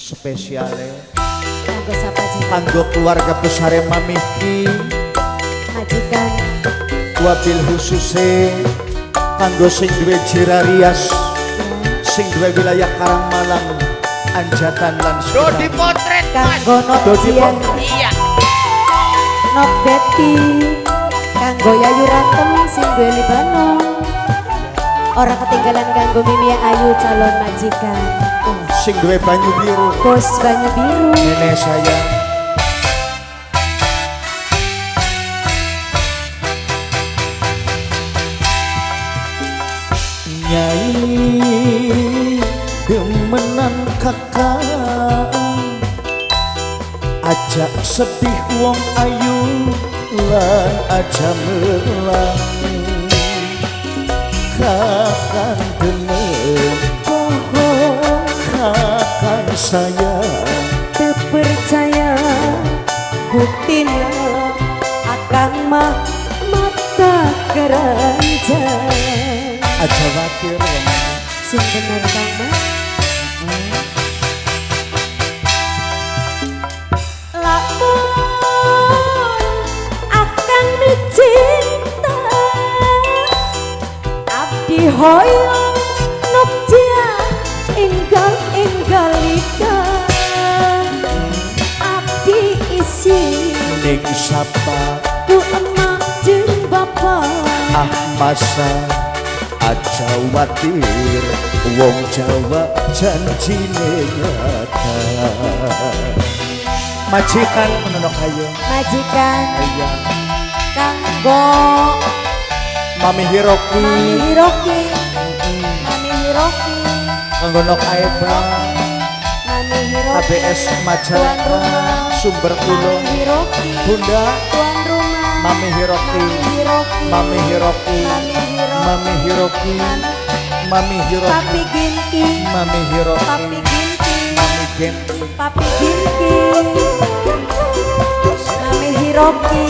Spesiale kanggo sapa jeneng? Kanggo keluarga besare Mamiki, majikan, wabil khususe kanggo sing duwe Jirarias, sing duwe wilayah Karangmalang, Anjatan lan Dodi potret Mas. Kanggo Notian, iya. Nok Betty, kanggo Yayu Ratem sing duwe Libano. Ora ketinggalan kanggo Mimia Ayu calon majikan. Sing duwe banyu biru, bos banyu biru. Nenek sayang. Nyai demenan kakak, aja sedih wong ayu lan aja melang. Kakang demen bohong, kakang sayang terpercaya, buktina akang mah mata keranjang. Aja watir wong sing bener Kang Mas. Lamun akang micinta, abdi hoyong nukja enggal enggalika. Abdi isi ning sapa ku emak jeung bapa. Ah masa aja watir wong Jawa janjine nyata. Majikan menonok ayo, majikan iya. Kanggo Mami Hiroki, Mami Hiroki, Mami Hiroki, kanggo Nok Aeba, Mami Hiroki, ABS Majalengka, Sumber Kulon, Mami Hiroki, Bunda, tuan rumah, Mami Hiroki, Mami Hiroki, Mami Hiroki, Mami Hiroki, Papi Ginki, Mami Hiroki, Papi Ginki, Mami Ginki, Papi Ginki, Mami Hiroki,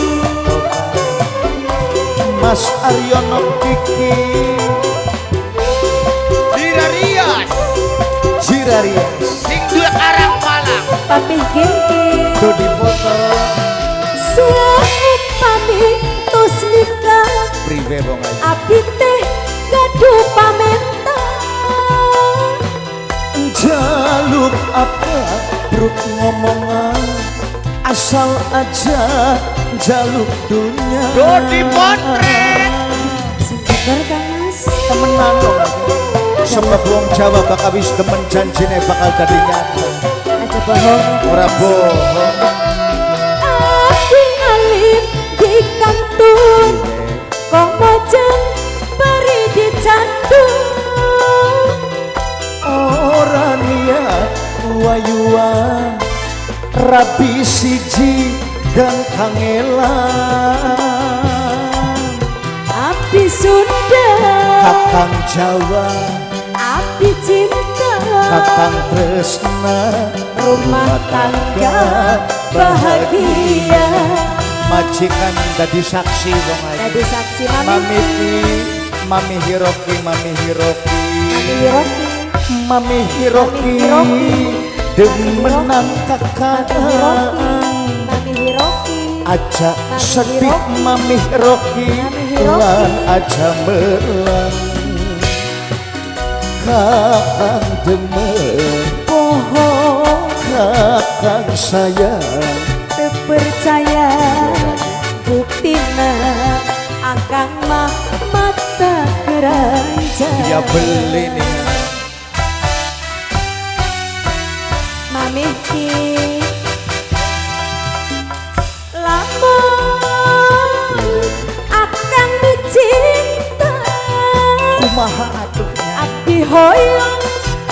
Mas Aryono Kiki, Jirarias, Jirarias, sing duwe Karangmalang, Papi Ginki, Dodi foto, saupami tos nikah, priwe wong ayu, abdi teh gaduh pamenta. Jaluk apa bruk ngomongan, asal aja jaluk dunia. Dodi potret sing bener Kang Mas. Temenan dong, sebab wong Jawa bakal wis demen janjine bakal dadi nyata. Aja bohong, ora bohong. Abdi ngalim di kantun, komo jeng beri dicandu. Ora niat wayuan, rabi siji gang kangelan. Abdi Sunda, kakang Jawa, abdi cinta, kakang tresna, rumah tangga bahagia. Majikan dadi saksi wong ayu, dadi saksi Mami Mami Hiroki, Mami Hiroki, Mami Hiroki, Mami Hiroki, demenan kakak, Mami Hiroki, aja sedih Mami Hiroki, lan aja melang. Kakang demen bohong, kakang sayang terpercaya, buktina akang mah mata keranjang. Ya beli nih Mamiki, lamun akang dicinta, kumaha atuhnya, abdi hoyong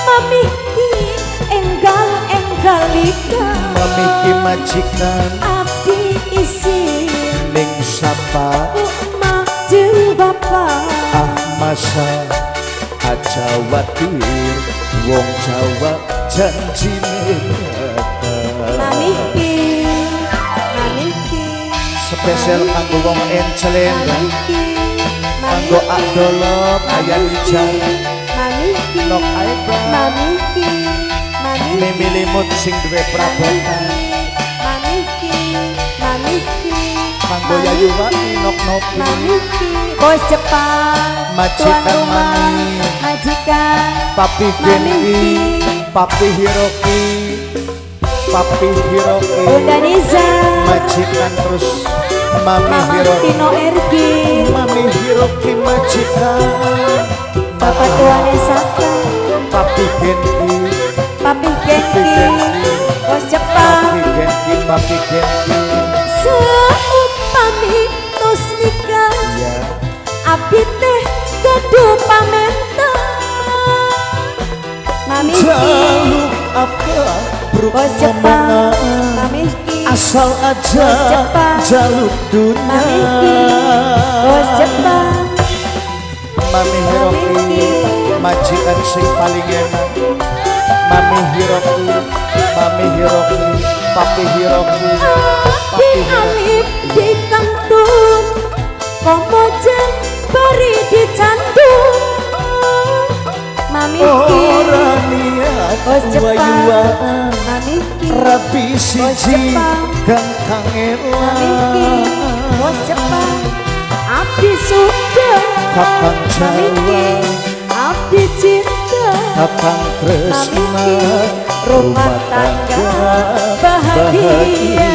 Mamiki enggal enggalika. Mamiki majikan, abdi isi ning sapa ku emak jeung bapa. Ah masa aja watir wong Jawa janjine nyata. Mamiki, Mamiki, spesial kanggo wong encelen, kanggo Adolop, Ayah Ijal, Mamiki, Nok Aeba, Mamiki, Mamiki, Mimi Limut sing duwe prabotan. Mamiki, Mamiki, Kanggo Yayu Wani Nok Nopi. Mamiki, Bos Jepang, Majikan tuan rumah, Mani. Majikan, Papi Genki, Mamiki. Papi Hiroki, Papi Hiroki, Bunda Niza, majikan terus Mami Mama Hiroki, Tino Ergi, Mami Hiroki majikan, Bapak Tuane Saka, Papi Genki, Papi Genki, Bos Jepang. Papi Genki, Papi Genki, Seumpami tos nikah, ya. Abdi teh gaduh pamenta. Mamiki, Jaluk apa bruk Bos Jepang, ngomongan. Mamiki, Asal aja Bos Jepang. jaluk dunia. Mamiki, Bos Jepang, Mami Hiroki, Mamiki. Majikan sing paling enak. Mami Hiroki, Mami Hiroki, Papi Hiroki, Abdi Papi Hiroki. alif dikentut, komojen bari dicandu. Mamiki, Ora niat Bos Jepang, wayuan, Mamiki, rabi siji Jepang. kang Mamiki, kangelan. Bos Jepang, abdi sudah, Kakang Mamiki, Jawa, abdi cinta, kakang tresna, Mamiki, rumah tangga bahagia.